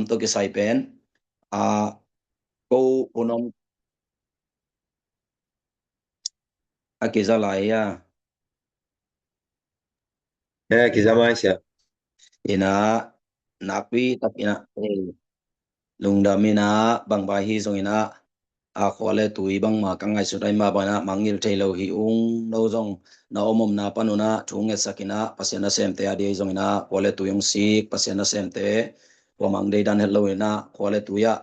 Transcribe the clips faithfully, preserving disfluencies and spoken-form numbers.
tawh kisai pen, a, ko punom a kiza lai a. Eh, kiza mai sia. Ina, nakpi tak ina, eh, lungdam ina, bangbai hi zong ina, a, khua le tui bangma ka ngaihsut ai mah bang ina, mangngilh thei lo hi ung, no zong na om omna pan una thu ngetsak ina, Pasian nasemte a dia hi zong ina, khua le tui hong sik Pasian nasemte, khua mang deidan het lo ina, khua le tui ah,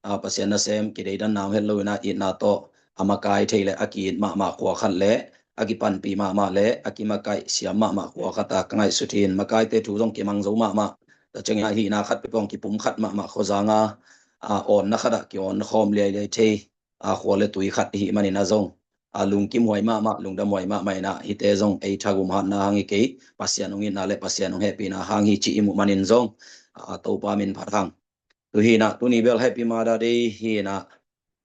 a, Pasian nasem kideidan na om het lo ina, itna tawh a makai thei le a ki-it mahmah khua khat le a kipanpih mahmah le a kimakaih siam mahmah khua khat a ka ngaihsut hi. Makaite thu zong kimang zo mahmah, tua ciangin a hihna khat peuhpeuh hong kipum khat mahmah khuazang a, a, awnna khat ah ki-awn khawm liailiai thei, a, khua le tui khat i hih manin a zong, a, lungkimhuai mahmah, lungdamhuai mahmah ina, hihte zong ei thagum hatna hang hi kei, Pasian hong itna le Pasian hong hehpihna hang hi cih i muh manin zong, a, Topa min phat hang. Tu hi ina, tuni bel Happy Mother Day hi ina,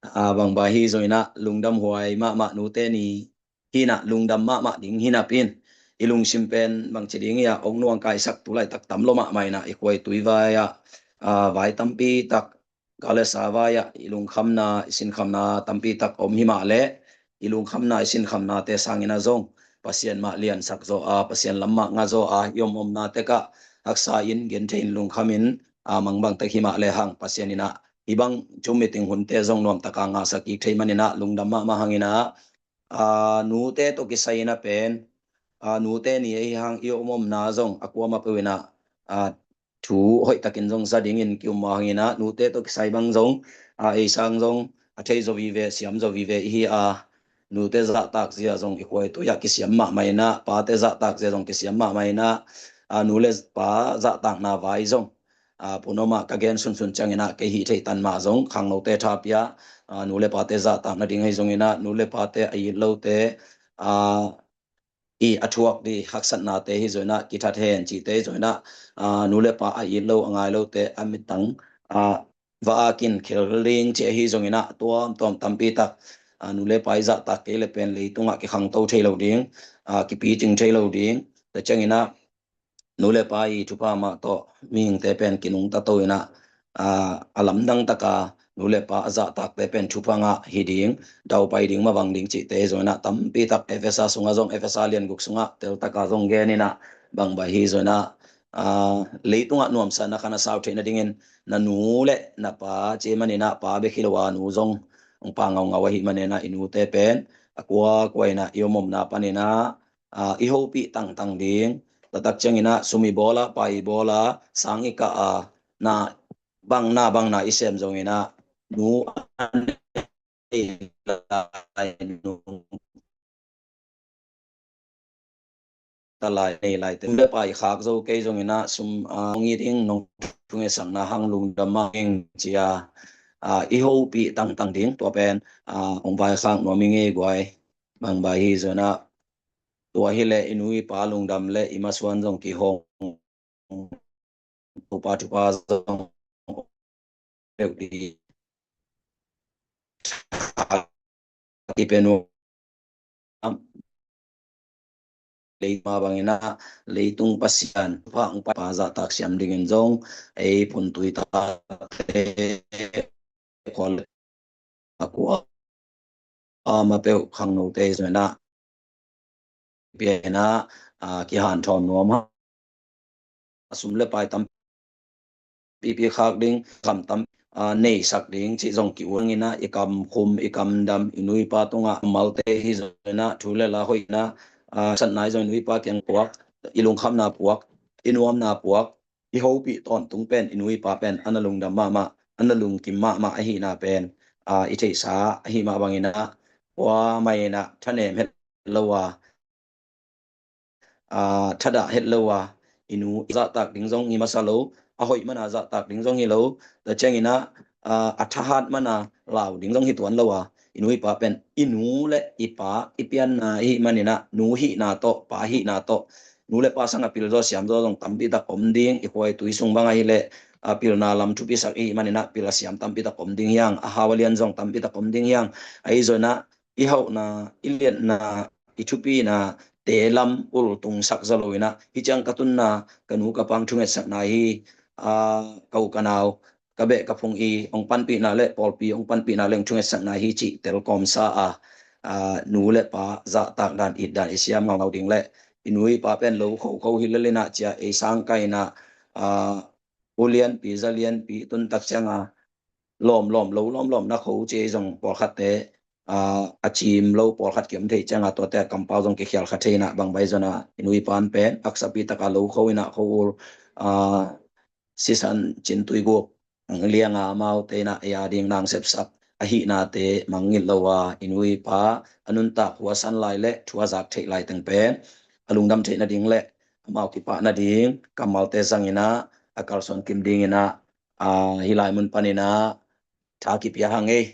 a, bangbai hi zong ina, lungdamhuai mahmah nute ni hi ina, lungdam mahmah ding hi napi in, i lungsim pen bangci ding hi a, hong nuangkaisak tu laitak tam lo mahmah ina, i khua i tui vai ah, a, vai tampi tak, gal le sa vai ah i lungkhamna, i sinkhamna tampi tak om hi mah le, i lungkhamna, i sinkhamnate sangin a zong Pasian mah liansak zaw a, Pasian lam mah nga zaw a, i om omna tek ah haksa in, genthei in, lungkham in, a, mangbang tek hi mah le hang, Pasian ina hih bang Zoom meeting hunte zong nuamtak a ngahsak kik thei man ina, lungdam mahmah hang ina, a, nute tawh kisai ina pen, a, nute ni ahi hang i om omna zong a kuamah peuh ina, a, thu hoih takin zong za dingin ki-um mah hang ina, nute tawh kisai bang zong, a, ei sang zong a thei zaw vive, siam zaw vive i hi a, nute zahtak zia zong i khua i tui ah kisiam mahmah ina, pate zahtak zia zong kisiam mahmah ina, a, nu le pa zahtakna vai zong, a, punom ah ka gen sunsun ciang ina, kei hih theih tan mah zong khangnote tha pia, a, nu le pate zahtak nading ahi zong ina, nu le pate a it lote, a, i a thuak ding haksatnate hi zong ina, kithat hen cihte hi zong ina, a, nu le pa a it lo, a ngai lote a mittang, a, va akin khel ding cih ahi zong ina, tuamtuam tampi tak, a, nu le pa i zahtak kei le pen leitungah kikhangto thei lo ding, a, kipicing thei lo ding. Tua ciang ina, nu le pa i thupha mah tawh mihingte pen kinungta to ina, a, a lamdang taka nu le pa a zahtakte pen thupha ngah hi ding, daupai ding, mavang ding cihte hi zong ina, tampi tak Efesa sungah zong, Efesa lian guk sungah teltaka zong gen ina, bangbai hi zong ina, a, leitungah nuamsa na khan a sau theih nadingin na nu le na pa ci man ina, pa bek hi lo a nu zong hong pang ngaungau ahi man ina, i nute pen a kuakua ina i om omna pan ina, a, i hopih tangtang ding, taktak ciang ina sum i bawl a, pai i bawl a, sang i kah a, na bang na bang na i sem zong ina, nu a nei lai, nu ta lai, nei lai te le pai khak zo kei zong ina, sum, a, hong it ing, nong thungetsak na hang lungdam mah ing ci a, a, i hopih tangtang ding, tua pen, a, hong vaikhak nuam ing ei guai. Bangbai hi zong ina, tua hi le i nu i pa lungdam le i masuan zong kihong, thupha, thupha zong peuh ding i pen uh. Leima bang ina leitung Pasian thupha hong pai pa zahtak siam dingin zong ei phun tui tate, khual a kua a ma peuh khangnote zong ina pia ina, a, kihanthawn nuam hang. A sum le pai tampipi khak ding, kham tam, a, neisak ding cih zong ki-ut ina, i kam khum, i kam dam, i nu i pa tungah malte hi zong ina, thu le la hoih ina, a, satna hi zong i nu i pa kiang puak, i lungkhamna puak, i nuamna puak, i hopih tawntung pen, i nu i pa pen a na lungdam mahmah, a na lungkim mahmah ahihna pen, a, i theihsa ahi mah bang ina, kuamah ina thanem het lo a, a, thadah het lo a, i nu i zahtak ding zong hi masa lo, a hoih mana zahtak ding zong hi lo, tua ciang ina, a, a thahat mana lau ding zong hi tuan lo a, i nu i pa pen, i nu le i pa i pianna ahih man ina, nu hihna tawh, pa hihna tawh, nu le pa sang a pil zaw siam zaw zong tampi tak om ding, i khua i tui sung bang ahi le, a, pilna lam thupisak ahih man ina, pil a siam tampi tak om ding hi hang, a hau a lian zong tampi tak om ding hi hang, ahi zong ina, i hauhna, i liatna, i thupina te lam ultungsak zaw lo ina, hih ciang ka tunna, ka nu ka pang thungetsakna hi, a, ka u ka nau, ka beh ka phung i hong panpihna le pawlpi hong panpihna le hong thungetsakna hi cih telkawmsa a, aa, nu le pa zahtak dan, it dan i siam ngaungau ding le i nu i pa pen lo khokho hi lel inah cia ei sang ka inah, aa, ulianpi zalianpi tuntak cianga lawmlawm lo lawmlawm na kho ci ei zong pawlkhatte, aa, a cim lo pawlkhat kiom thei cianga tuate a kampau zong kikhial kha thei inah bang bai zona i nu i pan pen haksapi taka lo kho inah kho ul, aa, sisan cintui gup ang lianga amaute inah ei a ding nang sepsak ahihnate mangngilh lo a i nu i pa a nuntak huasan lai le thu a zak theih lai teng pen a lungdam theih nading le amau kipah nading kammalte zang inah a kalsuan kim ding inah, aa, hih lai mun pan inah tha kipia hang ei.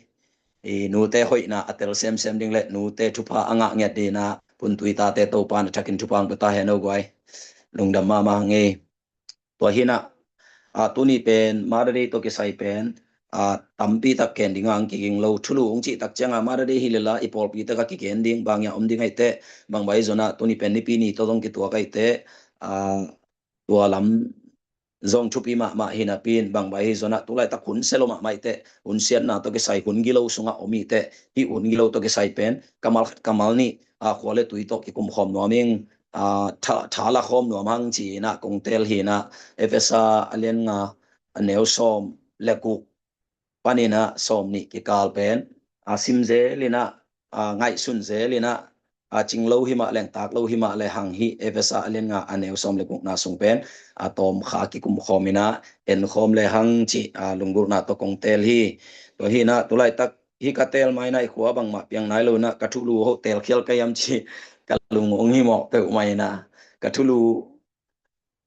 I nute hoihna a tel semsem ding le nute thupha a ngah ngiat ding inah Phuntui tate Topan a thakin thupha ang pia ta hen o guai. Lungdam mahmah hang ei. Tua hinah, aa, tuni pen Mother Day tawh kisai pen, aa, tampi tak ken ding ang kiging lo thulu ung cih tak cianga Mother Day hi lela i pawlpi taka kigen ding bang ia om ding aite bang bai zona tuni pen nipi ni tawh zong kituak aite, aa, tua lam zong thupi mahmah hi napi in bang bai hi zona tulaitak hun sia lo mahmah ite hun siatna tawh kisai hun gilo sungah om ite hih hun gilo tawh kisai pen kamal khat kamal nih, aa, khua le tui tawh kikum khawm nuam ing, aa, tha, tha la khawm nuam hang ci inah kong tel hi inah Efesa a lian nga a neu sawm le guk pan inah sawm nih kikal pen, aa, sim zel inah, aa, ngaihsun zel inah, aa, cing lo hi mah leng tak lo hi mah le hang hih Efesa a lian nga a neu sawm le gukna sung pen, aa, tawm kha kikum khawm inah en khawm le hang cih, aa, lunggulhna tawh kong tel hi. Tua hi inah tulaitak hih ka tel mai inah i khua bangmah piang nai lo inah ka thulu ho telkhial ka hiam cih ka lung ong hi mawk peuh mai inah ka thulu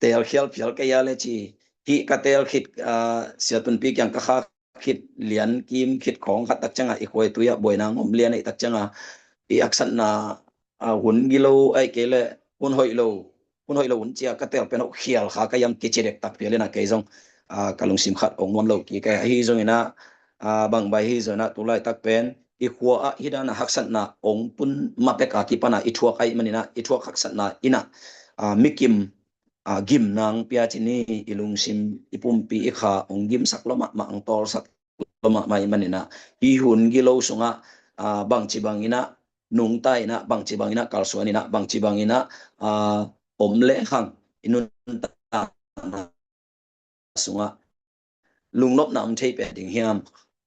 telkhial phial ka hia le ci hih ka tel khit, aa, sia tunpi kiang ka kha khit lian kim khit khawng khat tak cianga i khuai tui ah buaina ngom lian aih tak cianga i aksatna, aa, hun gilo aih kei le hun hoih lo, hun hoih lo hun cia ka tel pen hoh khial kha ka hiam kici dek tak phial inah kei zong, aa, ka lungsim khat ong nuam lo kik ahi zong inah, aa, bang bai hi zong inah tulaitak pen i khua ah hih dana haksatna ong tun ma peka kipana i thuak aih man inah i thuak haksatna inah, aa, mikim, aa, gimna ang pia ci ni i lungsim i pumpi i kha ong gimsak lo mahmah ang tawlsak lo mahmah i man inah hih hun gilo sungah, aa, bangci bang inah nungta inah bangci bang inah kalsuan inah bangci bang inah, aa, om le hang i nuntakna sungah lungnopna om thei pen ding hiam,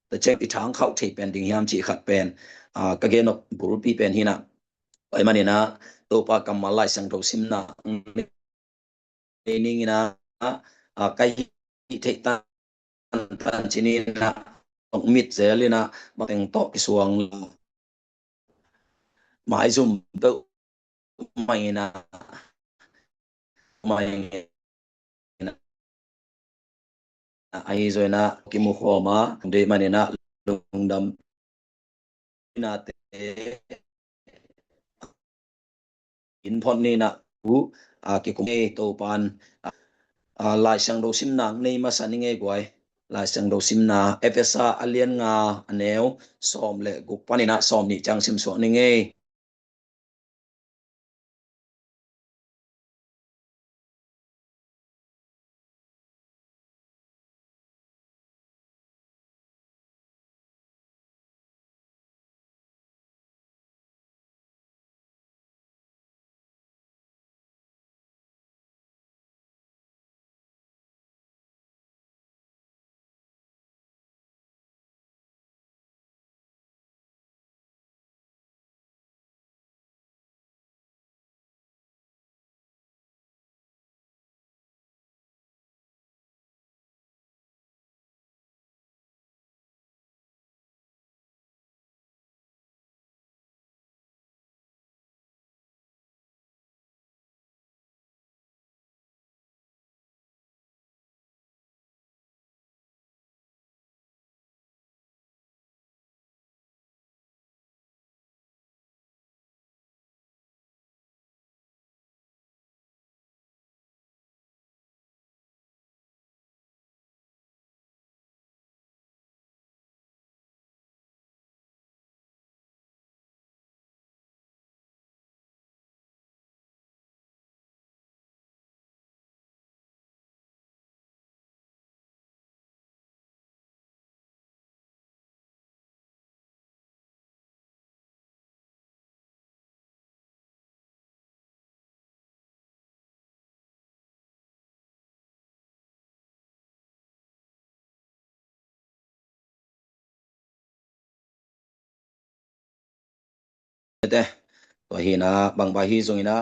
ta ciang i thangkhauh thei pen ding hiam cih khat pen, aa, ka gen nop bulpi pen hi inah. Tua i man inah Topa kammal Lai Siangtho simna ang nei ning inah, aa, ka hih theih tantan ci ni inah ong mit zel inah mateng tawh kisuang lo maizum peuh mai inah mai inah ahi zong inah kimu khawm a deih man inah lungdam inate in phot ni inah u, aa, kikum ei Topan, aa, Lai Siangtho simna ang nei masa ni ngei guai. Lai Siangtho simna Efesa a lian nga a neu sawm le guk pan inah sawm nih ciang simsuak ni ngei. Tua hi inah bangbai hi zong inah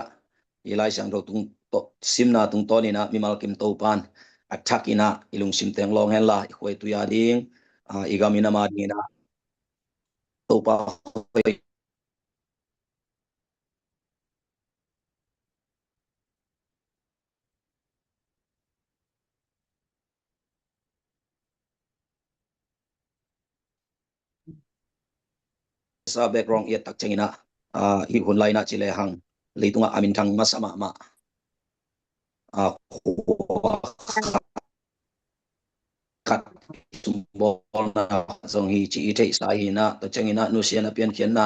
i Lai Siangtho tung tawh simna tungtawn inah mimal kim Topa'n a thak inah i lungsim teng lawng henla i khuai tui a ding, a, i gam i nam a ding inah Topa sa background i et tak ciang inah, a, hih hun lai inah ci lehang leitungah a minthang masa mahmah, a, khua khat sumbawlna zong hi ci i theihsa hi inah, tua ciang inah nusia na piankhiatna,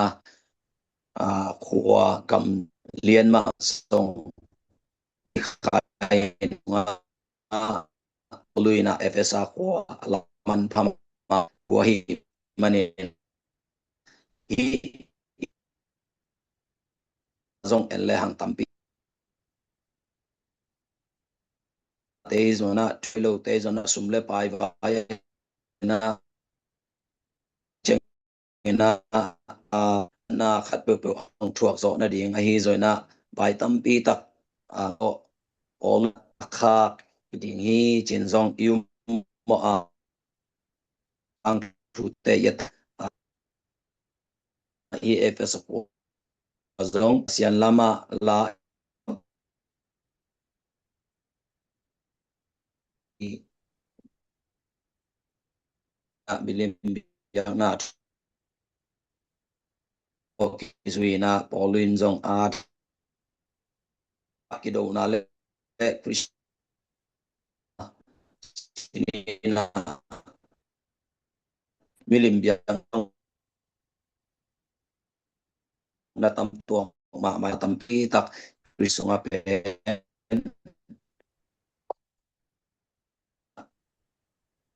a, khua gam lian mah zong khai nungah, Paul in ah Efesa khua a la manpha mah khua hi manin, hih zong en lehang tampi te hi zong ah, thu lo te hi zong ah, sum le pai vai na ciang in ah, a, na khat peuhpeuh hong thuak zawh nading ahi zong in ah, vai tampi tak, a, awl a khak ding hi ci-in zong i um mawh a, ang thute i et, a, i Efesa khua zong Pasian lamah la i a milim biakna thu kizui in ah, Paul in zong a kidona le Khrist in ah milim biakna tam tuak mahmah, tampi tak Khrist sungah pen.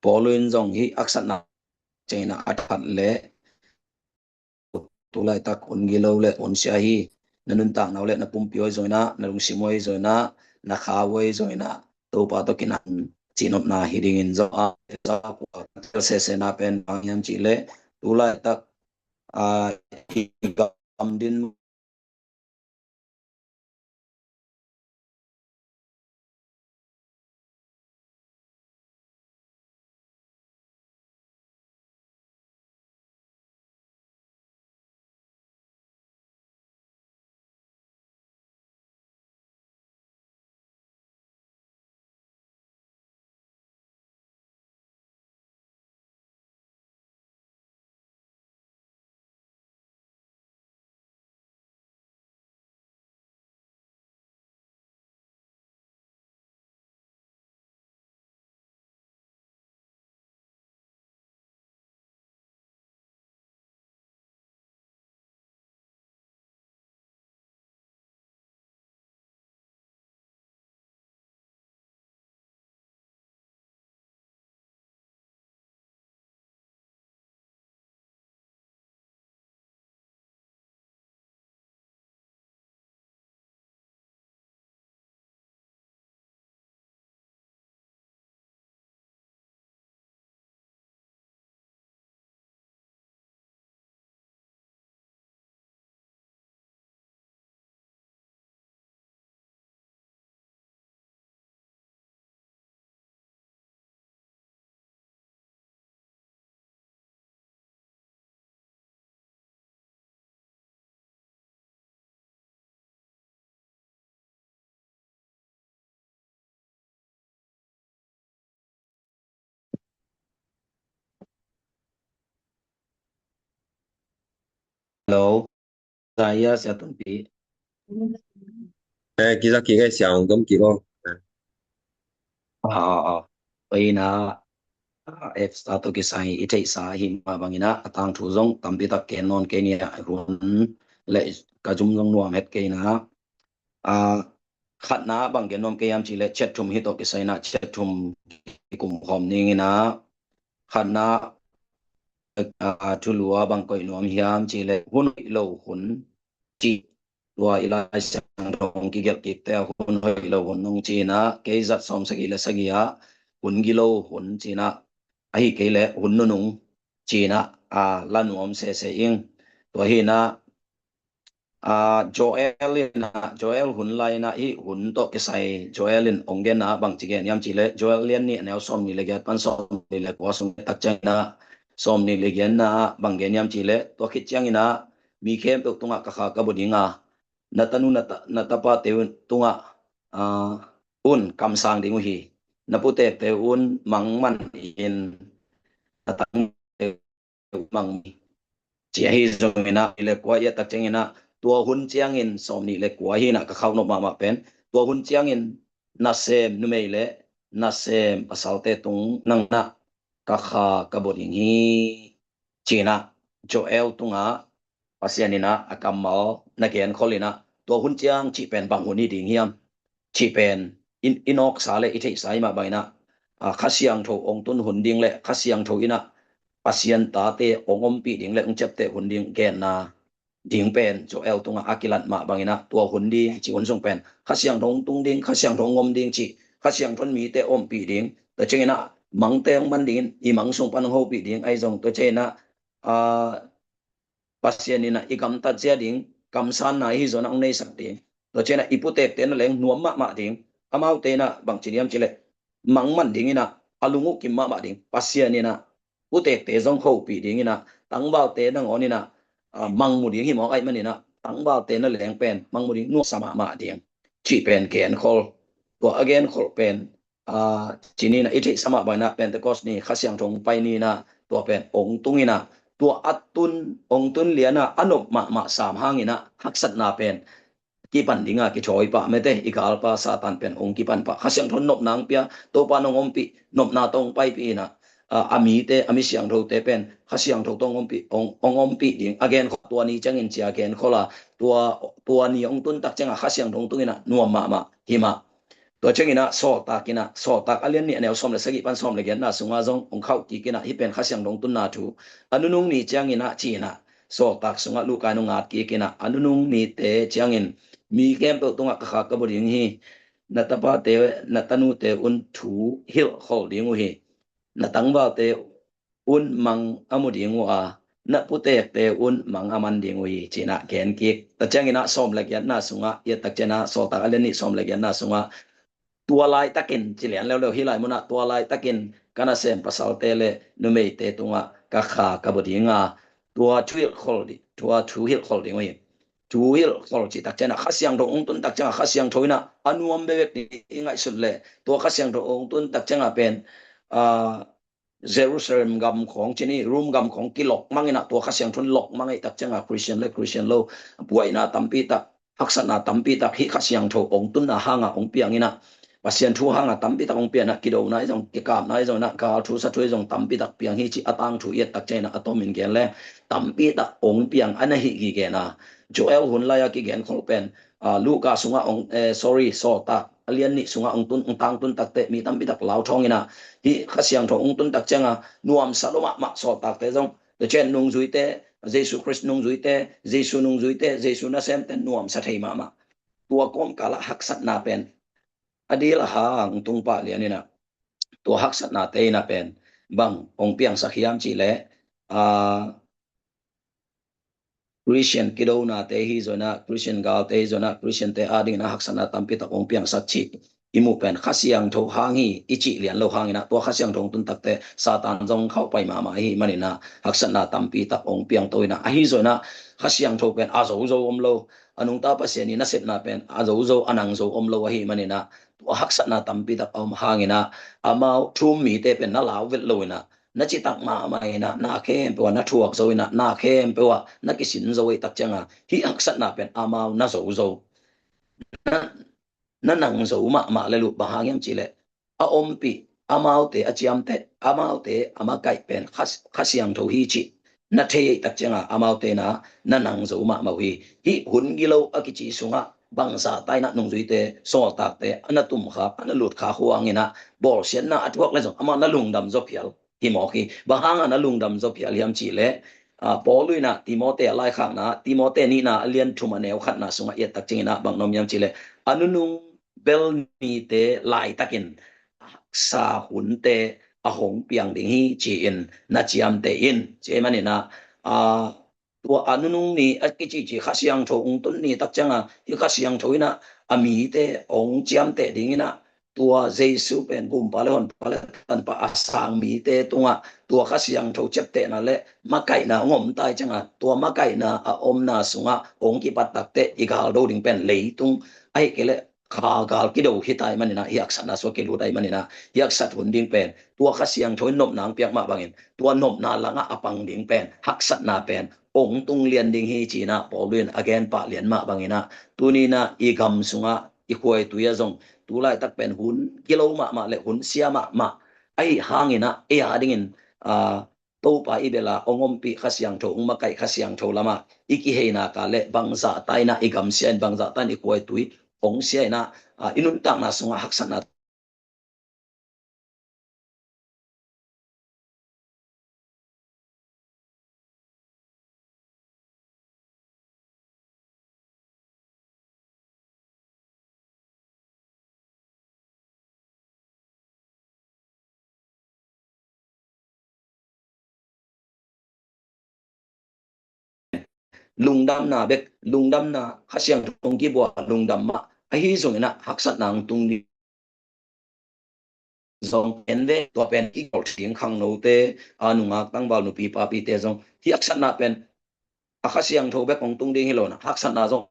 Paul in zong hih haksatna ciang in ah a that leh tu laitak hun gilo le hun sia hi. Na nuntakna uh le na pumpi uh ahi zong in ah, na lungsim uh ahi zong in ah, na kha uh ahi zong in ah, Topa tawh kinah cihnopna hi dingin zong a, sese na pen bang hiam cih leh tu laitak, a, i gam din Hello. Saya, Sia Tunpi. Eh, kizak kik eh, Sia Ong Tom kik oh. Ah, ah, ah. Pai na, ah, F star to kisai i theihsa hi mah bangin ah, a tangthu zong tampi tak ken nawn kei ni a, hun le ka zum zong nuam het kei na. Ah, khatna bang gen nuam kei hiam cih leh chat room hi tawh kisai in ah chat room i kum khawm ning in ah, khatna, ah, thulu ah bang koih nuam hiam cih leh hun hoih lo hun cih, tua i Lai Siangtho hong kigelh kikte ah hun hoih lo hun hong ci in ah, kei zat sawm sagih le sagih ah hun gilo hun ci in ah, ahi kei leh hun nunung ci in ah, ah, la nuam sese ing. Tua hi in ah, Joel in ah, Joel hun lai in ah, hih hun tawh kisai Joel in hong genna bangci gen hiam cih leh, Joel lian nih a neu sawm nih le giat pan sawm nih le kua sung tak ciangin ah, sawm nih le giatna ah bang gen hiam cih leh, tua khit ciangin ah mi khempeuh tungah ka kha ka bua ding a, na tanu na tapate tungah un kamsang ding uh hi. Na putekte un mang man in, na tangvalte un mang man in, ci ahi zongin ah, nih le kua i et tak ciangin ah, tua hun ciangin, sawm nih le kua hi in ah ka khauh nop mahmah pen, tua hun ciangin nasem numei le nasem pasalte tung nang in ah ka kha ka bua ding hi, ci in ah Joel tungah Pasian in ah a kammal na genkhol in ah, tua hun ciang cih pen bang hun hi ding hiam cih pen i nawksa le i theihsa i mah bangin ah, Kha Siangtho hong tun hun ding le Kha Siangtho in ah Pasian tate hong ompih ding le hong ciapteh hun ding genna ding pen Joel tungah a kilat mah bangin ah, tua hun ding cih hun sung pen Kha Siangtho hong tung ding, Kha Siangtho hong om ding cih, Kha Siangtho in mite ompih ding, tua ciangin ah mangte hong man dingin, i mang sung pan hong hopih ding ahi zong, tua ciangin ah Pasian in ah i gamtat zia ding kamsanna i hi zongin ah hong neisak ding. Tua ciangin ah i putekte na leng nuam mahmah ding. Amaute in ah bangci hiam cih leh, mang man dingin ah a lung uh kim mahmah ding. Pasian in ah putekte zong hopih dingin ah, tangvalte nangawn in ah mang mu ding hi mawk ahih manin ah, tangvalte na leng pen mang mu ding, nuamsa mahmah ding, cih pen genkhol. Tua a genkhol pen ci ni in ah, i theihsa mah bangin ah Pentecost ni, Kha Siangtho hong pai ni in ah, tua pen hong tung in ah, tua a tun, hong tun lian ah a nop mahmah sam hangin ah haksatna pen kipan ding a kithawi pah mate, i galpa Satan pen hong kipan pah. Kha Siangtho in nopna hong pia, Topa in hong ompih, nopna tawh hong paipih in ah, a mite, a mi siangthote pen Kha Siangtho tawh hong ompih, hong ompih ding a genkhol, tua ni ciangin ci a genkhol a, tua, tua ni hong tun tak ciangin ah Kha Siangtho hong tung in ah nuam mahmah hi mah. Tua ciangin ah Sawltak in ah, Sawltak a lian nih a neu sawm le sagih pan sawm le giatna sungah zong hong khauh kik in ah, hih pen Kha Siangtho hong tunna thu, a nunung ni ciangin ah ci in ah, Sawltak sungah Luka in hong at kik in ah, a nunung nite ciangin mi khempeuh tungah ka kha ka bua ding hi. Na tapate, na tanute un thu hilhkhol ding uh hi. Na tangvalte un mang a mu ding uh a, na putekte un mang a man ding uh hi, ci in ah gen kik. Tua ciangin ah sawm le giatna sungah i et tak ciangin ah, Sawltak a lian nih sawm le giatna sungah, tua laitakin, ci lian leuleu, hih lai munah tua laitakin ka nasem pasalte le numeite tungah ka kha ka bua ding a, tua thu hilhkhol ding, tua thu hilhkhol ding uh hi. Thu hilhkhol cih tak ciangin ah Kha Siangtho hong tun tak ciangin ah, Kha Siangtho in ah a nuam bekbek ding i ngaihsut leh, tua Kha Siangtho hong tun tak ciangin ah pen Jerusalem gam khawng ci ni, Rome gam khawng kilokmang in ah, tua Kha Siangtho in lokmang ahih tak ciangin ah Christian le Christian lo buaina tampi tak, haksatna tampi tak hih Kha Siangtho hong tunna hangin hong piang in ah, Pasian thu hangin tampi tak hong piang in ah, kidona hi zong, kikapna hi zong in ah, gal thu sa thu hi zong tampi tak piang hi, cih a tangthu i et tak ciangin ah, a tomin gen leng tampi tak hong piang a na hi kigen a. Joel hun lai-a kigenkhol pen, Luka sungah hong, sorry, Sawltak a lian nih sungah hong tun, hong tangtun tak teh mi tampi tak lauthawng in ah, hih Kha Siangtho hong tun tak ciangin ah nuamsa lua mahmah, Sawltakte zong, tua ciang nungzuite, Jesu Khrist nungzuite, Jesu nungzuite, Jesu nasemte nuamsa thei mahmah. Tua kawmkal ah haksatna pen a dil a hang tung pah lian in ah, tua haksatnate in ah pen bang hong piangsak hiam cih leh, Christian kidonate hi zong in ah, Christian galte hi zong in ah, Christiante adingin ah haksatna tampi tak hong piangsak cih i muh pen Kha Siangtho hang hi i cih lian lo hangin ah, tua Kha Siangtho hong tun tak teh Satan zong khauh pai mahmah ahih manin ah, haksatna tampi tak hong piangto in ah, ahi zong in ah Kha Siangtho pen a zozo om lo, a nungta Pasian i nasepna pen a zozo, a nangzo om lo ahih manin ah, tua haksatna tampi tak a om hangin ah, amau thu-um mite pen na lau vet lo in ah, na citak mahmah in ah, na khempeuh ah na thuak zo in ah, na khempeuh ah na kisin zo ahih tak ciangin ah, hih haksatna pen amau na zozo, na, na nangzo mahmah le uh. Bang hang hiam cih leh, a ompih, amaute a ciamteh, amaute a makaih pen Kha, Kha Siangtho hi cih na thei ahih tak ciangin ah, amaute in ah na nangzo mahmah uh hi. Hih hun gilo a kici sungah bangzah ta in ah nungzuite, Sawltakte a na tumkhak, a na lutkhak uh hangin ah, bawlsiatna a thuak le zong amah na lungdam zaw phial hi mawk hi. Bang hangin na lungdam zaw phial hiam cih leh, Paul in ah Timote a laikhakna, Timote nihna a lian thum a neu khatna sungah i et tak ciangin ah bang na om hiam cih leh, a nunung bel nite laitakin a haksa hunte a hong piang ding hi, ci-in na ciamteh in, ci ahih manin ah, tua a nunung ni a kicici Kha Siangtho hong tun ni tak ciangah hih Kha Siangtho in ah a mite hong ciamteh ding in ah, tua Jesu pen Gumpa le Honpa le Tanpa a sang mite tungah tua Kha Siangtho ciaptehna le makaihna hong om tai ciangah, tua makaihna a omna sungah hong kipat takteh i galdo ding pen leitung ahih kei leh kha gal kido hi tai manin ah, hih haksatna sungah kilut ahih manin ah, hih haksat hun ding pen tua Kha Siangtho in nopna hong piak mah bangin, tua nopna langah a pang ding pen haksatna pen hong tung lian ding hi ci-in ah Paul in a gen pah lian mah bangin ah, tuni in ah i gam sungah i khuaitui ah zong tu laitak pen hun kilo mahmah le hun sia mahmah ahih hangin ah, ei a dingin, ah, Topa i bel a hong ompih Kha Siangtho, hong makaih Kha Siangtho lamah i kihei nak leh bangzah ta in ah i gam sia in, bangzah ta in i khuaitui hong sia in ah, ah, i nuntakna sungah haksatna lungdamna bek, lungdamna, Kha Siangtho hong kibuak lungdam mah ahi zongin ah haksatna hong tung ding zong en ve, tua pen i kol ding khangnote, a nungak tangval nupi papite zong hih haksatna pen, a Kha Siangtho bek hong tung ding hi lo in ah, haksatna zong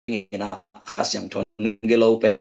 in ah Kha Siangtho hong gilo pen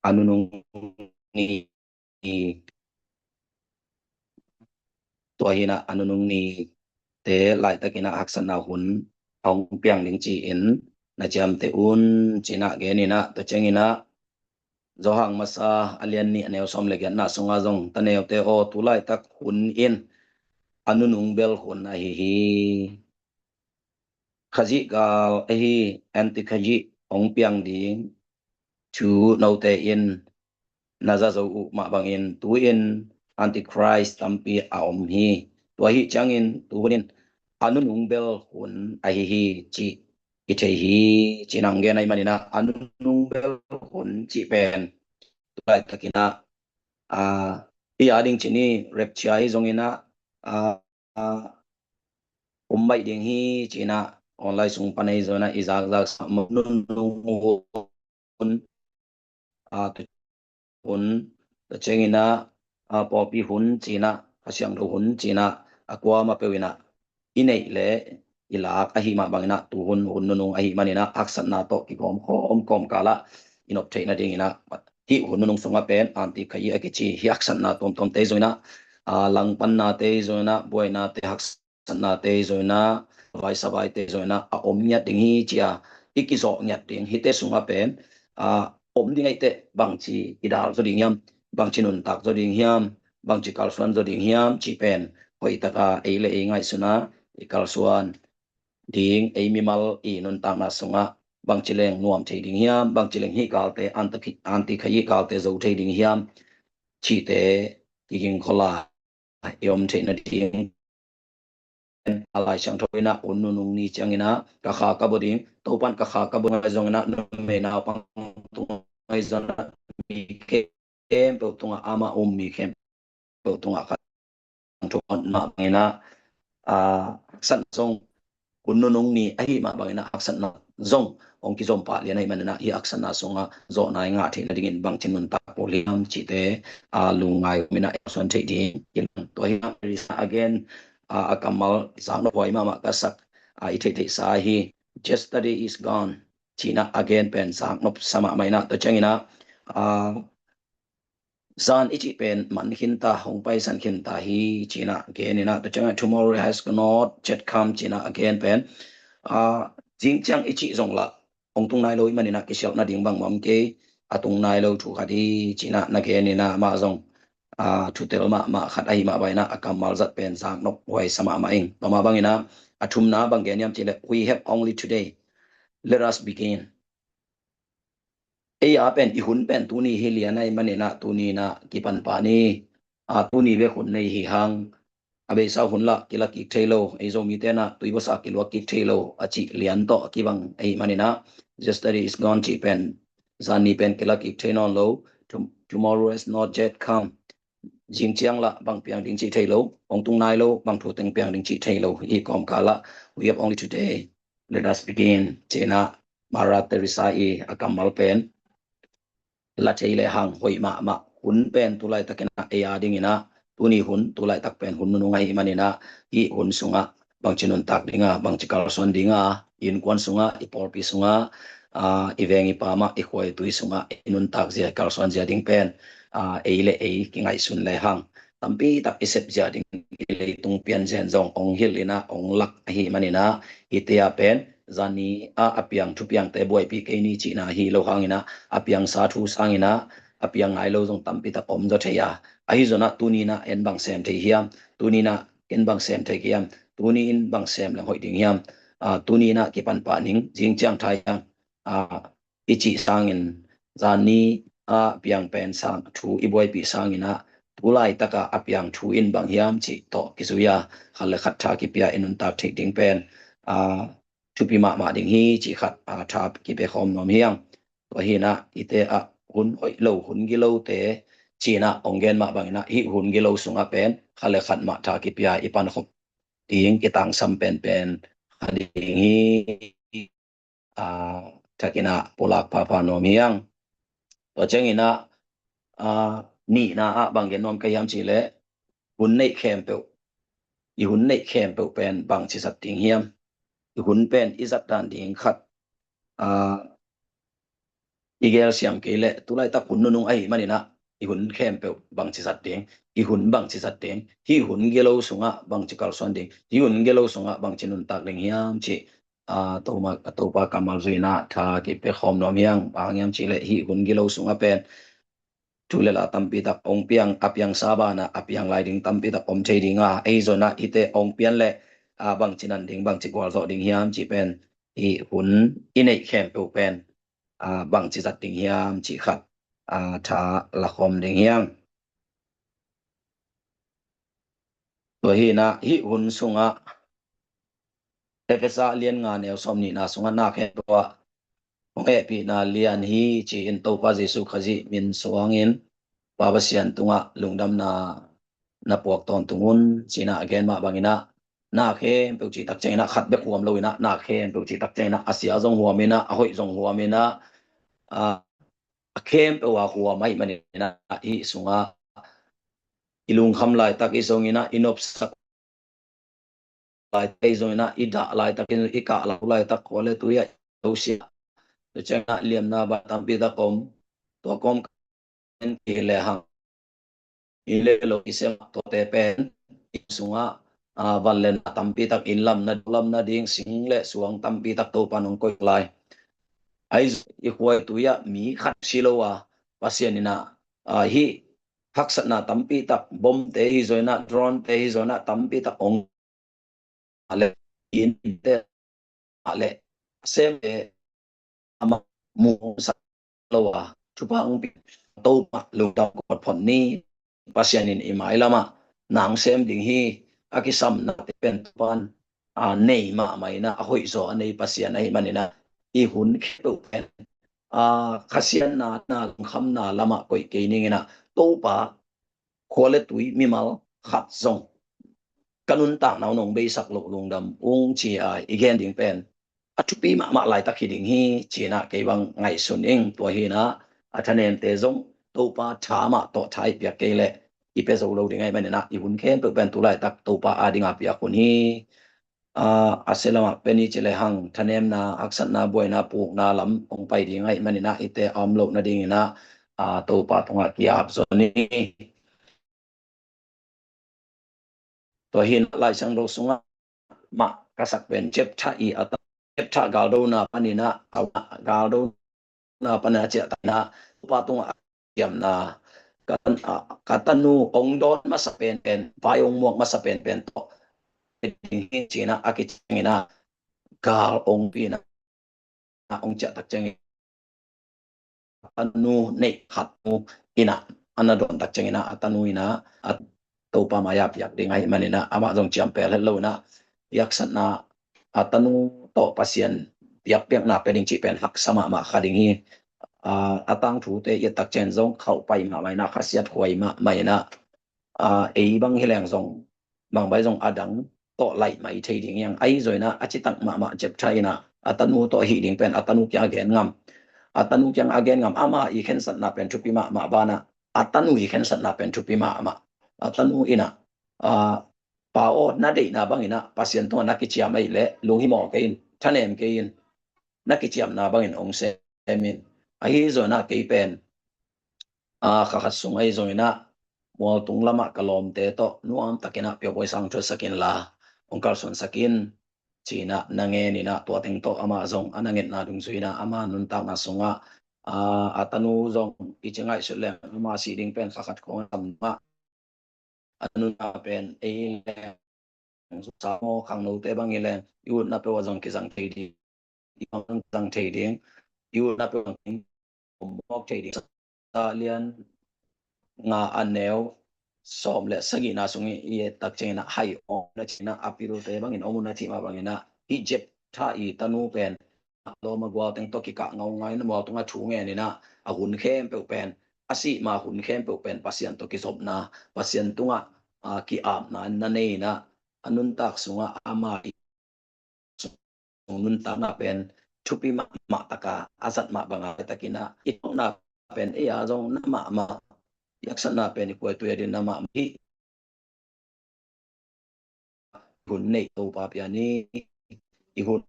a nunung ni, tua hi in ah a nunung nite laitakin ah haksatna hun a hong piang ding ci-in na ciamteh un, ci-in ah gen in ah, tua ciangin ah Johan masa a lian nih a neu sawm le giatna sungah zong, ta neute aw, tu laitak hun in a nunung bel hun ahi hi. Khazih gal ahi, Antikhazih hong piang ding thu note in na za zo uh mah bangin tu-in Antichrist tampi a om hi. Tua ahih ciangin tu hun in a nunung bel hun ahi hi, cih i thei hi, ci-in ah hong gen ahih manin ah a nunung bel hun cih pen tu laitakin ah, ah, i a ding cih ni, rapture hi zongin ah, ah, ah, om baih ding hi, ci-in ah online sung pan ahi zongin ah i zakzak sa mah nunung hun, ah, tu hun, tua ciangin ah, ah, pawlpi hun ci-in ah, Kha Siangtho hun ci-in ah, a kuamah peuh in ah i neih leh i lak ahih mah bangin ah tu hun, hun nunung ahih manin ah haksatna tawh kigawm khawm kawmkal ah i nop theih nadingin ah hih hun nunung sungah pen Antikhazih a kici hih haksatna tuamtuamte zongin ah, ah, langpannate zongin ah, buainate, haksatnate zongin ah, vai savaite zongin ah a om ngiat ding hi, ci-a i kizawh ngiat ding. Hihte sungah pen, ah, om ding ahih teh bangci i dal zaw ding hiam, bangci nuntak zaw ding hiam, bangci kalsuan zaw ding hiam cih pen hoih taka ei le ei ngaihsun a i kalsuan ding, ei mimal i nuntakna sungah bangci leng nuam thei ding hiam, bangci leng hih galte, Anti-, Antikhazih galte zo thei ding hiam cihte kiging khol a i om theih nading. A Lai Siangtho in ah hun nunung ni ciangin ah ka kha ka bawl ding, Topa'n ka kha ka bawl ngai zongin ah numei naupang tung ngai zongin ah mi khempeuh tungah, amah um mi khempeuh tungah ka thangthu mah bangin ah, ah, haksatna zong hun nunung ni ahih mah bangin ah haksatna zong hong kizom pah lian ahih manin ah hih haksatna sungah zawhna i ngah theih nadingin bangci nuntak pawl hiam cihte, ah, lungngai om in ah i suan theih ding. Tua hi in ah Teresa a gen, ah, a kammal zaknop huai mahmah ka sak, ah, i theihtheihsa hi. Yesterday is gone, ci-in ah a gen pen zaknop sa mahmah in ah, tua ciangin ah, ah, zan i cih pen man khin ta, hong paisan khin ta hi, ci-in ah gen in ah, tua ciangin ah tomorrow has not yet come, ci-in ah a gen pen, ah, zing ciang i cih zong lah hong tung nai lo ahih manin ah kisialh nading bangmah om kei, a tung nai lo thu khat hi, ci-in ah na gen in ah, amah zong, ah, thutel mahmah khat ahih mah bangin ah a kammal zat pen zaknop huai sa mahmah ing. Tua mah bangin ah a thumna bang gen hiam cih leh, we have only today, let us begin. Ei a pen i hun pen tuni hi lian ahih manin ah tuni in ah kipan pah ni. Ah, tuni bek hun nei hi hang, a beisa hun lah kila kik thei lo, ei Zomite in ah tui buasa kiluak kik thei lo a cih lian tawh a kibang ahih manin ah, yesterday is gone cih pen, zan ni pen kila kik thei nawn lo, tom-, tomorrow has not yet come, zing ciang lah bang piang ding cih thei lo, hong tung nai lo, bang thu teng piang ding cih thei lo, hih kawmkal ah we have only today, let us begin, ci-in ah Mother Teresa i a kammal pen la thei lehang hoih mahmah. Hun pen tu laitakin ah ei a dingin ah, tuni hun tu laitak pen hun nunung ahih manin ah, hih hun sungah bangci nuntak ding a, bangci kalsuan ding a, i innkuan sungah, i pawlpi sungah, ah, i veng i pam ah, i khua i tui sungah i nuntak zia, i kalsuan zia ding pen, ah, ei le ei kingaihsun lehang tampi tak i sep zia ding, i leitung pianzen zong hong hilh in ah hong lak ahih manin ah, hihte ah pen zan ni ah a piang thupiangte buaipih kei ni cihna hi lo hangin ah, a piangsa thu sangin ah a piang ngai lo zong tampi tak om zaw thei a, ahi zongin ah tuni in ah en bang sem thei hiam, tuni in ah en bang sem thei hiam, tuni in bang sem leng hoih ding hiam, ah, tuni in ah kipan pah ning, zing ciang thei hiam, ah, i cih sangin, zan ni ah piang pen sang thu i buaipih sangin ah, tu laitak ah a piang thu in bang hiam cih tawh kizui a, khat le khat tha kipia i nuntak theih ding pen, ah, thupi mahmah ding hi cih khat, ah, tha kipia khawm nuam hi ing. Tua hi in ah, hihte ah hun hoih lo, hun gilote ci-in ah hong gen mah bangin ah, hih hun gilo sungah pen khat le khat mah tha kipia i pankhop ding, kitangsam penpen kha ding hi. Ah, thakin ah pulak phapha nuam hi ing. Tua ciangin ah, ah, nihna ah bang gen nuam ka hiam cih leh, hun neih khempeuh, i hun neih khempeuh pen bangci zat ding hiam? I hun pen i zat dan ding khat, ah, i gelsiam kei leh, tulaitak hun nunung ahih manin ah, i hun khempeuh bangci zat ding, i hun bangci zat ding, hih hun gilo sungah bangci kalsuan ding, hih hun gilo sungah bangci nuntak ding hiam cih, a, Topa, Topa kammal zui-in ah tha kipia khawm nuam hi ing. Bang hang hiam cih leh hih hun gilo sungah pen thu le la tampi tak hong piang, a piangsa banah a piang lai ding tampi tak om thei ding a, ahi zongin ah hihte hong pian leh, a, bangci nan ding, bangci gualzawh ding hiam cih pen, hih hun i neih khempeuh pen, a, bangci zat ding hiam cih khat, a, tha la khawm ding hi ing. Tua hi-in ah hih hun sungah Efesa lian nga neu sawmnihna sungah na khempeuh ah hong hehpihna lian hi ci-in Topa Jesuh Khazih min suangin Pa Pasian tungah lungdamna na puak tawntung un ci-in ah a gen mah bangin ah, na khempeuh cih tak ciangin ah khat bek huam lo-in ah, na khempeuh cih tak ciangin ah a sia zong huam in ah, a hoih zong huam in ah, a, a khempeuh a huam ahih manin ah, hih sungah i lungkham laitak hi zongin ah, i nopsak laitak hi zongin ah, i dah laitak hi zongin, i kah lau laitak khua le tui ah i lo sia. Tua ciangin ah liamna bai tampi tak om, tua kawm kan ti lehang i leh lo i sem tuate pen i sungah, a, vanlenna tampi tak, inn lamna, lamna ding sing le suang tampi tak Topa in hong koih lai. Ahi zong i khua i tui ah mi khat si lo a, Pasian in ah, a, hih haksatna tampi tak, bomte hi zongin ah, dronete hi zongin ah tampi tak hong le inn te le sem le amah mu sa lo a, thupha hong pia Topa lungdam ko phot ni. Pasian in i mailam ah na hong sem ding hi. A kisamnate pen Topa in, a, nei mahmah in ah, a hoih zaw a nei Pasian ahih manin ah, i hun khempeuh pen, a, khasiatna, na lungkhamna lamah koih kei ning in ah, Topa, khua le tui, mimal khat zong ka nuntakna uh nong beisak loh lungdam ung ci-a i gen ding pen a thupi mahmah laitak hi ding hi ci-in ah kei bang ngaihsun ing. Tua hi-in ah a thanemte zong Topa tha mah tawh tha i piak kei leh i pia zo lo ding ahih manin ah i hun khempeuh pen tu laitak Topa ading a piak hun hi. A, a sia lamah pen i ci lehang thanemna, haksatna, buaina, pukna lam hong pai ding ahih manin ah hihte a om loh nadingin ah, a, Topa tungah ki-ap zaw ni. Tua hi-in ah Lai Siangtho sungah mah ka sak pen Jephthah i a ta, Jephthah galdona panin ah, a galdona panin ah ciah ta in ah, Topa tungah a ciamna, ka, a, ka tanu hong dawn masa penpen, vai hong muak masa penpen tawh ding hi ci-in ah a kiciangin ah gal hong pi in ah, hong ciah tak ciangin a tanu neih khat nu in ah a na dawn tak ciangin ah a tanu in ah a Topa mai-ah piak ding ahih manin ah amah zong ciam pel het lo in ah, i haksatna a tanu tawh Pasian piakpiakna pia ding cih pen haksa mahmah kha ding hi. A, a tangthute i et tak ciang zong khauh pai mahmah in ah, khasiat huai mahmah in ah, a, ei bang hi leng zong, bang bai zong a dang tawh laih mai thei ding hi hang. Ahi zongin ah a citak mahmah Jephthah in ah a tanu tawh hih ding pen a tanu kiang a gen ngam. A tanu kiang a gen ngam, ama i khensatna pen thupi mahmah banah a tanu i khensatna pen thupi mahmah. A tanu in ah, a, pa aw, na deihna bangin ah Pasian tungah na kiciam ahih leh lunghimawh kei in, thanem kei in, na kiciamna bangin hong sem in. Ahi zongin ah kei pen, a, kha khat sung ahi zongin ah mualtung lamah ka lawmte tawh nuamtakin ah Pia Bawi Sang thuatsak inla, hong kalsuansak in ci-in ah na ngen in ah, tua teng tawh amah zong a na ngetna dungzui in ah ama nuntakna sungah, a, a tanu zong i ci ngaihsut leng ama sih ding pen kha khat khawng a tam mah. A nuntakna pen ei leng, Samaw khangnote bang hi leng, i utna peuh ah zong kizang thei ding, i bang zong kizang thei ding, i utna peuh ah zong kizang thei ding. Sa lian nga a neu sawm le sagihna sung i et tak ciangin ah, hai om na ci-in ah, a pilute bangin om un a cih mah bangin ah, hih Jephthah i tanu pen Lawm a gual teng tawh kikah ngaungau in a, mual tungah thu ngen in ah, a hun khempeuh pen, a sih ma hun khempeuh pen Pasian tawh kizopna, Pasian tungah, a, ki-apna na nei in ah, a nuntak sungah ama i sung nuntakna pen thupi mahmah taka a zat mah banga takin ah, i thuakna pen ei a zong na mahmah, i haksatna pen i kuaitui a din na mahmah hi. Hun neih Topa pia ni, i hun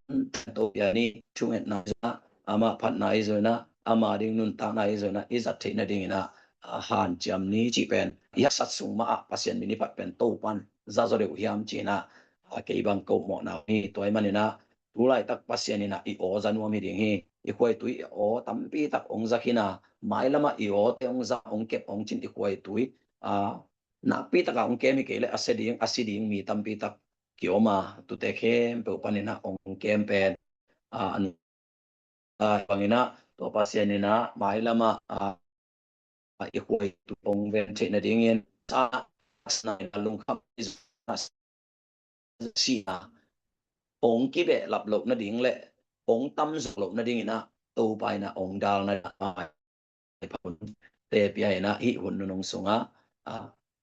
Topa pia ni, thungetna i zona, amah phatna i zona, ama ding nuntakna i zon ah i zat theih nadingin ah, a, hanciam ni cih pen i haksat sung mah ah Pasian min i phat pen Topa'n za zaw deuh hiam ci-in ah, a, kei bang ka upmawhna hi. Tua ahih manin ah tu laitak Pasian in ah i aw za nuam hi ding hi. I khuaitui i aw tampi tak hong za khin a, mailam ah i awte hong za, hong kep, hong cin i khuaitui, a, nakpi tak a hong kem hi kei leh a sia ding, a si ding mi tampi tak kiom a, tute khempeuh panin ah hong kem pen, a, a nung, a, bangin ah tua Pasian in ah mailam ah, a, i khuaitui hong ven theih nadingin sa, sa na lungkham i si a, hong kibehlap loh nading leh hong tam zo loh nadingin ah Topa in ah hong dalna, a, maipha hunte pia in ah hih hun nunung sungah, a,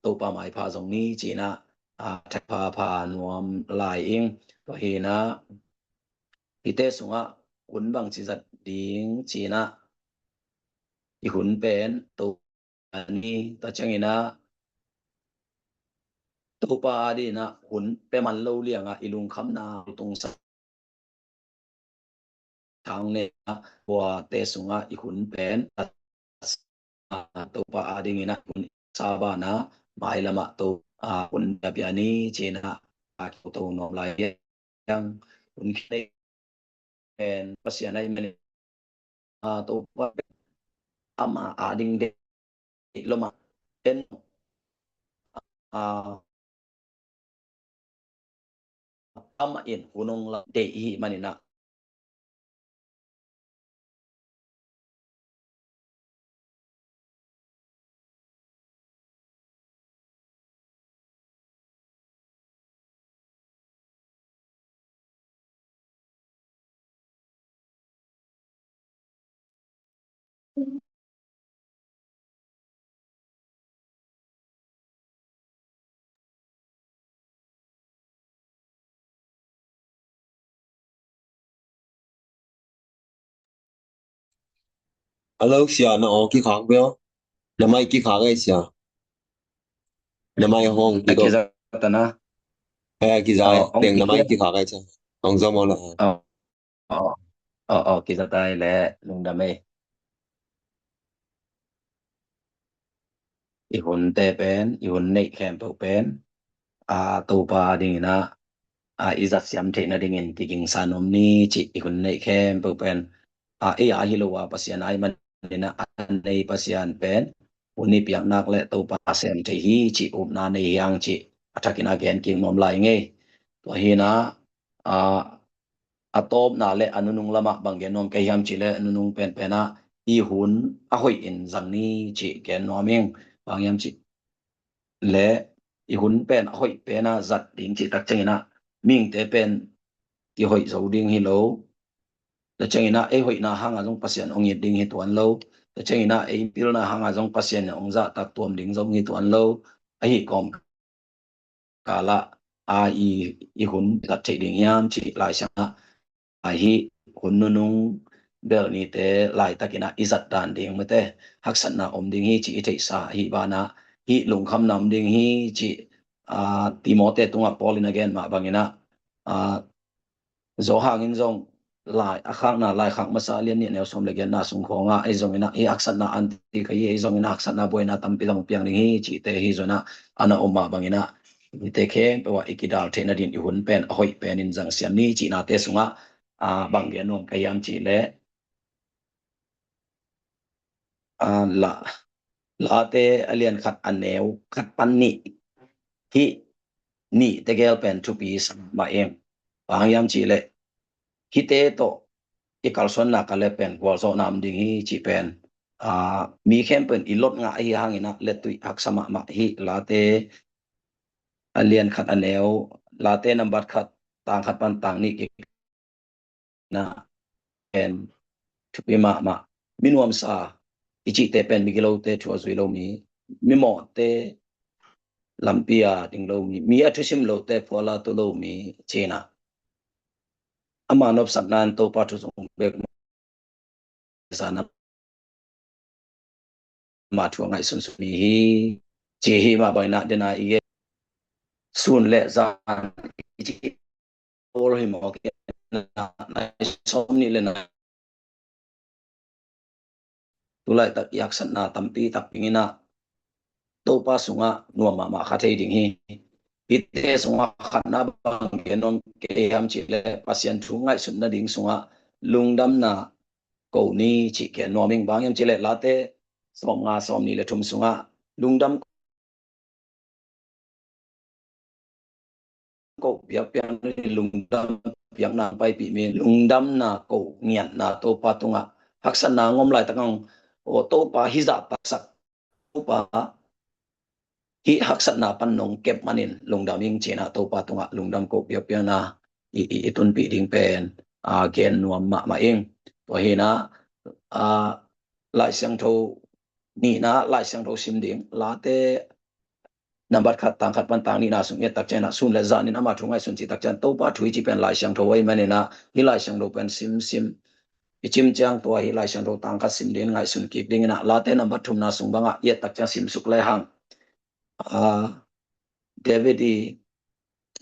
Topa maipha zong ni ci-in ah, a, thapha pha nuam lai ing. Tua hi in ah hihte sungah hun bangci zat ding ci-in ah i hun pen Topa ni, tua ciangin ah Topa adingin ah hun pia man lo liang ah i lungkhamna tungsa thang ne a, tuate sungah i hun pen, a, Topa adingin ah hun sa banah mailam ah To, a, hun pia pia ni ci-in ah, a, kito nuam lai hiang. Hun kine pen Pasian ahih manin, a, Topa pen ama ading deih lo mah, en, a, amah in hun hong la deih i hih manin ah. Hello, sia, na aw kikhak ve aw. Na mai kikhak ei, sia. Na mai hong, a, kido. Kizat ta na. Eh, kiza, oh, hong teng na mai kikhak ei, sia. Hong zom aw la. Oh. Oh, oh, oh, kiza tai le, lungdam ei. I hunte pen, i hun neih khempeuh pen, a, Topa dingin ah, a, i zat siam theih nadingin kigingsa nuam ni cih i hun neih khempeuh pen, a, ei a hi lo a Pasian ahih manin ah a nei Pasian pen hun i piak nak leh Topa sem thei hi cih upna nei hi hang cih a thakin a gen kik nuam lai ing ei. Tua hi in ah, a, a tawpna leh a nunung lamah bang gen nuam ka hiam cih leh nunung penpen ah i hun a hoih in zang ni cih gen nuam ing. Bang hiam cih leh i hun pen a hoih pen a zat ding cih tak ciangin ah mihingte pen kihoih zo ding hi lo. Tua ciangin ah ei hoihna hangah zong Pasian hong it ding hi tuan lo. Tua ciangin ah ei pilna hangah zong Pasian in hong zahtak tuam ding zong hi tuan lo. Ahi kawm kal ah, a, i, i hun zat theih ding hiam cih Lai Siangtho ah, a, hih hun nunung bel nite laitakin ah i zat dan ding mate haksatna om ding hi cih i theihsa, hih banah hih lungkhamna om ding hi cih, a, Timote tungah Paul in a gen mah bangin ah, a, Johan in zong lai, a khakna, Laikhak Masa a lian nih a neu sawm le giatna sung khawngah, ei zongin ah hih haksatna an ti ka hi, ei zongin ah haksatna buaina tampi zong piang ding hi cihte hi zongin ah a na om mah bangin ah hihte khempeuh ah i kidal theih nadin i hun pen a hoih pen in zang siam ni cihnate sungah, a, bang gen nuam ka hiam cih leh, a, la, Late a lian khat a neu khat pan nih, hih nih tegel pen thupi sa mah ing. Bang hang hiam cih leh hihte tawh i kalsuanna ka le pen gualzawhna om ding hi cih pen, a, mi khempeuh in i lot ngah ahi hangin ah lettuih haksa mahmah hi. Late a lian khat a neu, Late nambat khat, tang khat pan tang nih kik na pen thupi mahmah. Mi nuamsa i cihte pen migilote thu a zui lo mi, mimawhte lampi a ding lo mi, mi a thusim lote phual a tu lo mi ci-in ah ama nopsakna in Topa thu zong bek zan a, ama thu a ngaihsun suk mi hi, ci hi mah bangin ah den a i gen sun le zan i ci hi maw, nai sawm nih le nai tu laitak i haksatna tampi tak ding in ah Topa sungah nuam mahmah kha thei ding hi. Hihte sungah khatna bang gen nuam ka hi hiam cih leh Pasian thu ngaihsut nading sungah lungdamna ko ni cih gen nuam ing. Bang hiam cih leh Late sawmnga sawmnih le thum sungah lungdam ko biakpiakna, lungdam biakna paipih mi, lungdamna ko ngiatna Topa tungah haksatna ngom laitak ang, o Topa hih zah taksak Topa hih haksatna pan nong kep manin lungdam ing ci-in ah Topa tungah lungdam ko biakpiakna i, i, i tunpih ding pen a gen nuam mahmah ing. Tua hi in ah a Lai Siangtho nihna Lai Siangtho sim ding Late nambat khat tang khat pan tang nihna sung i et tak ciangin ah sun le zanin ama thu ngaihsun cih tak ciang Topa thu i cih pen Lai Siangtho ahih manin ah hih Lai Siangtho pen simsim i cim ciang tua hih Lai Siangtho tang khat sim ding ngaihsun kik ding in ah Late nambat thumna sung bangah i et tak ciang simsuk le hang. A David i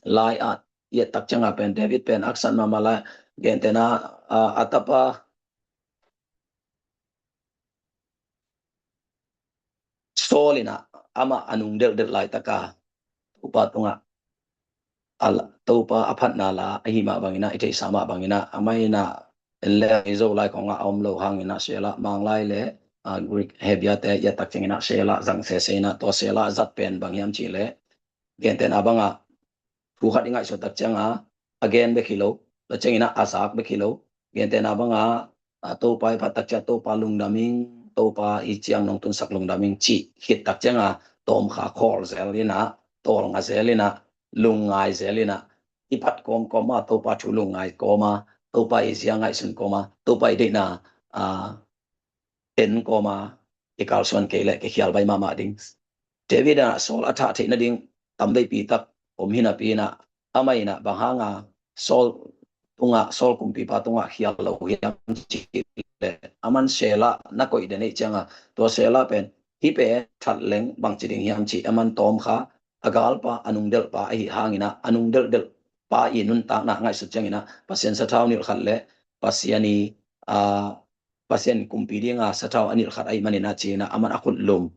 lai ah i et tak ciangah pen David pen haksat mahmah lai gentehna a, a tapa Saul in ah amah a nung delhdelh laitaka Topa tungah a la, Topa a phatna la ahi mah bangin ah i theihsa mah bangin ah amah in ah en le i Zolai kongah a om lo hangin ah Shelah Manglai le a Greek Hebrew te i et tak ciangin ah Shelah zang sese in ah tua Shelah zat pen bang hiam cih leh gentehna bangah thu khat i ngaihsut tak ciangah a gen bek hi lo, tua ciangin ah a zak bek hi lo. Gentehna bangah a Topa i phat tak ciang Topa lungdam ing, Topa i ciang nong tunsak lungdam ing cih khit tak ciangah tawmkha khawl zel in ah tawlnga zel in ah lungngai zel in ah i phat kawmkawm ah Topa thu lungngai kawm ah Topa i zia ngaihsun kawm ah Topa i deihna a en kawm ah i kalsuan kei leh kikhial bai mahmah ding. David in ah Saul a thah theih nading tam veipi tak om hi napi in ah amah in ah bang hanga Saul tungah Saul kumpipa tungah khial lo hiam cih leh aman Shelah na koih den ei ciangah tua Shelah pen hih pen that leng bangci ding hiam cih aman tawmkha a galpa a nungdelhpa ahi hangin ah a nungdelhdelhpa i nuntakna ngaihsut ciangin ah Pasian sathau nilh khat le Pasian i a Pasian kumpi dinga sathau a nilh khat ahih manin ah ci-in ah aman a khut lum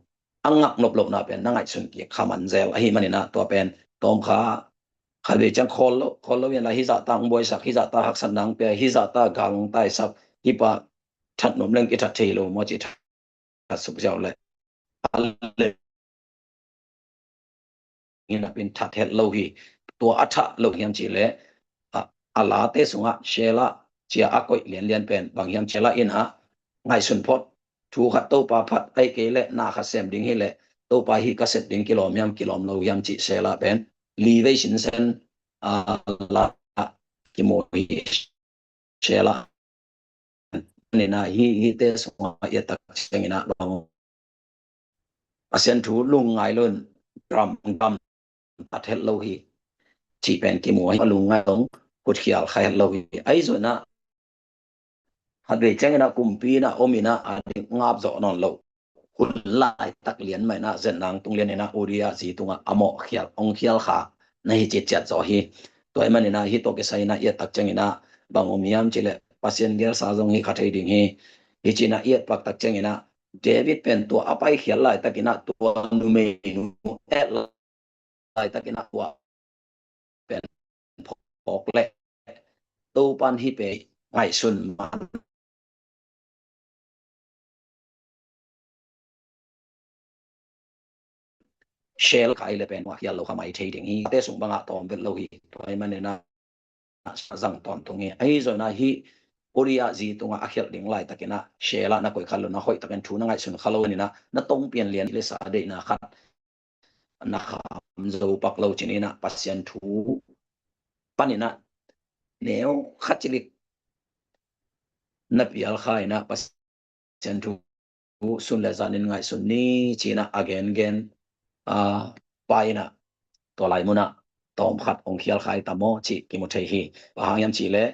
a ngak nop lohna pen na ngaihsun kik kha man zel ahih manin ah tua pen tawmkha khat vei ciang khawl lo khawl lo in la hih zahta ang buaisak hih zahta haksatna ang pia hih zahta gal ang taisak hih pa that nuam leng i that thei lo maw ci that suk ziau le a le in a pin that het lo hi. Tua a thah lo hiam cih leh a, a Late sungah Shelah cia a koih lianlian pen bang hiam Shelah in ah ngaihsun phot thu khat Topa phat ahi kei leh na khat sem ding hi leh Topa hih ka sep ding kilawm hiam kilawm lo hiam cih Shelah pen li vei sinsen a la kimu hi. Shelah nina hi hihte sungah i et tak ciangin ah bang Pasian thu lungngai lo in ram gam tat het lo hi. Cih pen kimu hi a lungngai lo in khutkhial kha het lo hi. Ahi zongin ah khat vei ciangin ah kumpi in ah om in ah a dik ngap zawh nawn lo. Hun laitak lian mah in ah zen nang tung lian in ah Uria zi tungah a mawh khial ong khial kha na hi citciat zaw hi. Tua ahih manin ah hih tawh kisai in ah i et tak ciangin ah bang om hiam cih leh Pasian gelsa zong hi kha thei ding hi. Hi ci-in ah i et pak tak ciangin ah David pen tua a paikhial laitakin ah tua numeinu et laitakin ah tua pen phawk leh Topan hih pen ngaihsun man Shelah kha i le pen hua khial lo kha mai thei ding hi. Te sung bangah tawm vet lo hi. Tua ahih manin ah zang tawntung hi. Ahi zongin ah hih Uria zi tungah a khialh ding laitakin ah Shelah na koih kha lo na hoih takin thu na ngaihsun kha lo in ah na tong pian lian i le sa deihna khat na kham zo pak lo cin in ah Pasian thu panin ah neu khat cilik na pial kha in ah Pasian thu sun le zanin ngaihsun ni ci-in ah a gengen a pa in ah tua lai munah tawm khat ong khial kha i tam maw cih kimu thei hi. Bang hang hiam cih leh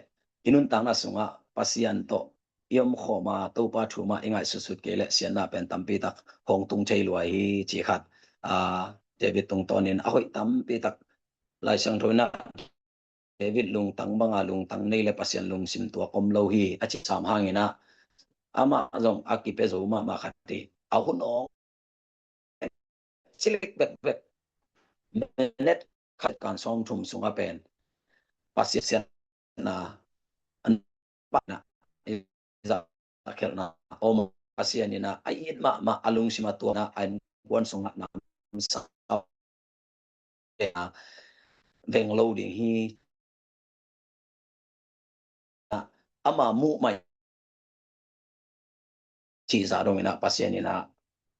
i nuntakna sungah Pasian tawh i om khawm a Topa thu mah i ngaihsutsut kei leh siatna pen tampi tak hong tung thei lua hi cih khat a David tungtawnin a hoih tampi tak Lai Siangtho in ah David lungtang banga lungtang nei le Pasian lungsim tuak om lo hi a ci sam hangin ah amah zong a kipia zo mahmah khat hi. A hun awng cilik bekbek, minute khat kan sawmthum sungah pen Pasian siatna, an pahna, i zahkhelhna om, Pasian in a it mahmah, a lungsim a tuamna, a innkuan sungah namsau veng lo ding hi. Ama muh mai cih zah dong in a, Pasian in a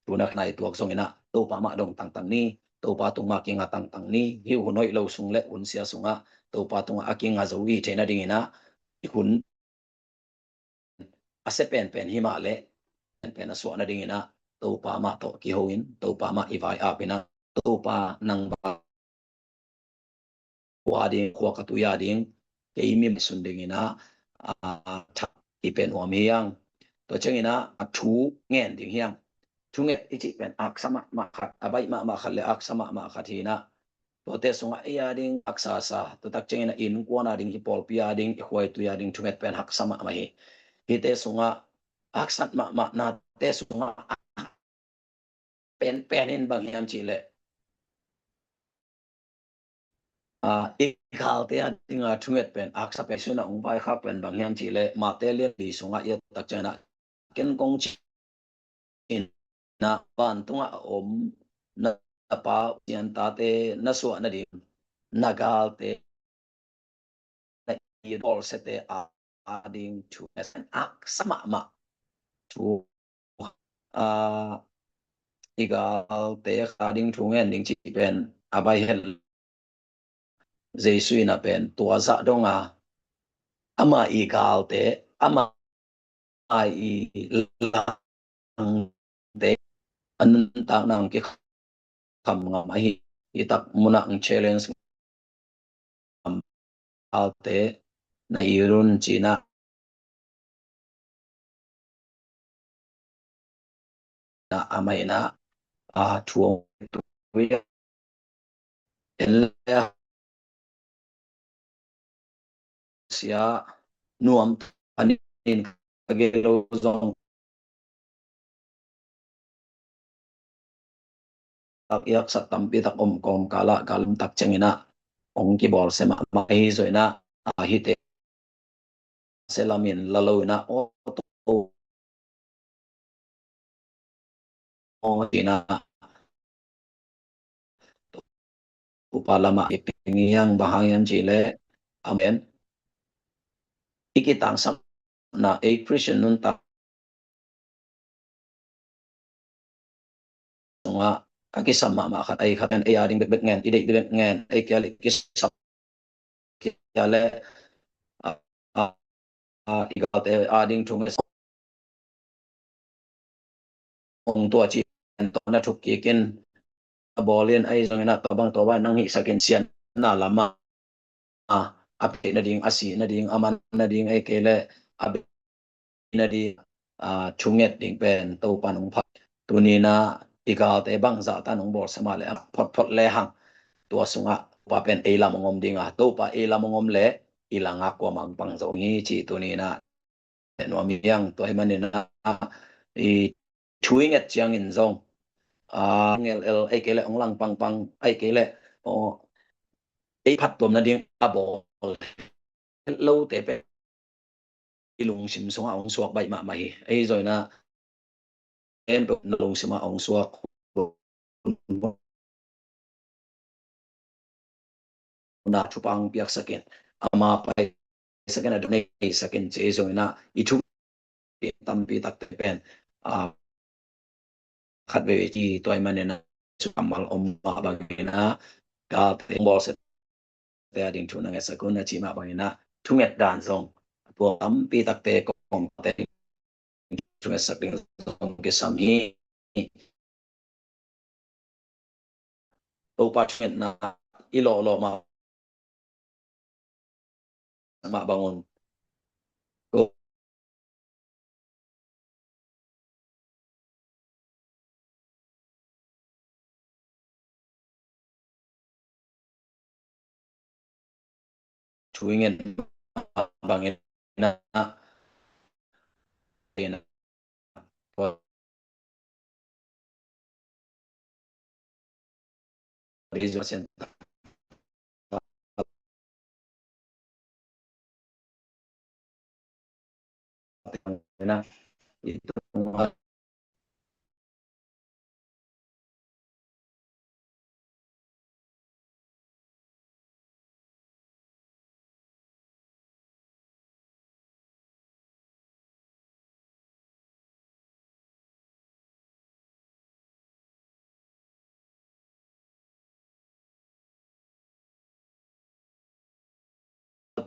thu na nai tuak zong in a, Topa mah dong tangtang ni, Topa tung mah kinga tangtang ni. Hih hun hoih lo sung le hun sia sungah Topa tungah a kinga zo i theih nading in a, i hun a sia penpen hi mah leh penpen a suah nading in a, Topa mah tawh kiho in, Topa mah i vai ap in a, Topa nang bang khua ding, khua ka tui a ding, kei mi sun ding in a, a, thak i pen uam hi ang. Tua ciang in a, a thu ngen ding hi ang. Thunget i cih pen aksa mahmah khat, a baih mahmah khat le aksa mahmah khat hi in a, tuate sungah ei a ding aksa sa, tua tak ciang in a, innkuan a ding, i pawlpi a ding, i khua i tui a ding thunget pen haksa mahmah hi. Hihte sungah haksat mahmah nate sungah penpen in bang hiam cih leh, a, i galte a ding a thunget pen aksa pen sun a ong vaikhak pen bang hiam cih leh, Mate lian li sungah i et tak ciang in a, ken kong ci in a, vantungah a om na Pa Pasian tate na suah nading, na galte na i bawlsiate a, a ding thu ngen, aksa mahmah thu, a, i galte a ding thu ngen ding cih pen a baih het. Jesu in a pen tua zah dong a, ama i galte, ama i langte a nuntakna ang kikham ngam ahi, i tak munah ang challenge ngam, galte na i run cih na, na amah in a, a, thu ong tui a, en le a sia nuam, a nin ka gel lo zong tak i haksat tampi tak om kawmkal ah, ka lam tak ciang in a ong kibawlsia mahmah hi zaw in a, a, hihte sia lam in la lo in a, aw, aw, ci in a, Topa lam ah i pia ngiang, bang hang hiam cih leh, amen, i kitangsapna, ei Christian nuntak sungah ka kisam mahmah khat, ei khat ngen, ei a ding bekbek ngen, i deih bekbek ngen, ei kia leh kisam kia leh, a, a, a, i galte a ding thu ngen ong tua ci, en tawh na thuk kik in, a bawl in, ahi zongin a tua bang tua bang nang hihsak in, siatna lam ah, a, a pei nading, a si nading, a man nading, ei kei leh a bei nading, a, thunget ding pen Topa nong phat. Tuni in a i galte bangzah tan nong bawlsia mah leh a photphot lehang, tua sungah Topa pen ei lam ong om ding a, Topa ei lam ong om leh i langah kuamah pang zo hi ci tuni in a nuam hi ang. Tua ahih manin a, i thu i nget ciangin zong, a, ngelel, ei kei leh ong lang pangpang, ei kei leh, aw, ei phattuam nading a bawl lote pen i lungsim sungah ong suak baih mahmah hi. Ei zaw in a, en peuh na lungsim ah ong suak na thupha ong piaksak in, ama paisak in, a dam neisak in, ci zong in a, i thu tampi takte pen, a, khat veve ci, tua ahih manin a, kammal om mah bangin a, galte ong bawlsiate a ding thu na ngetsak un a ci mah bangin a, thunget dan zong tua tampi takte kawmte thungetsak ding zong kisam hi. Topa thungetna i lawhlawh mah, mah bangun, ko thu i ngen bangin a, Rizwa Center. Na, i tung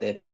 te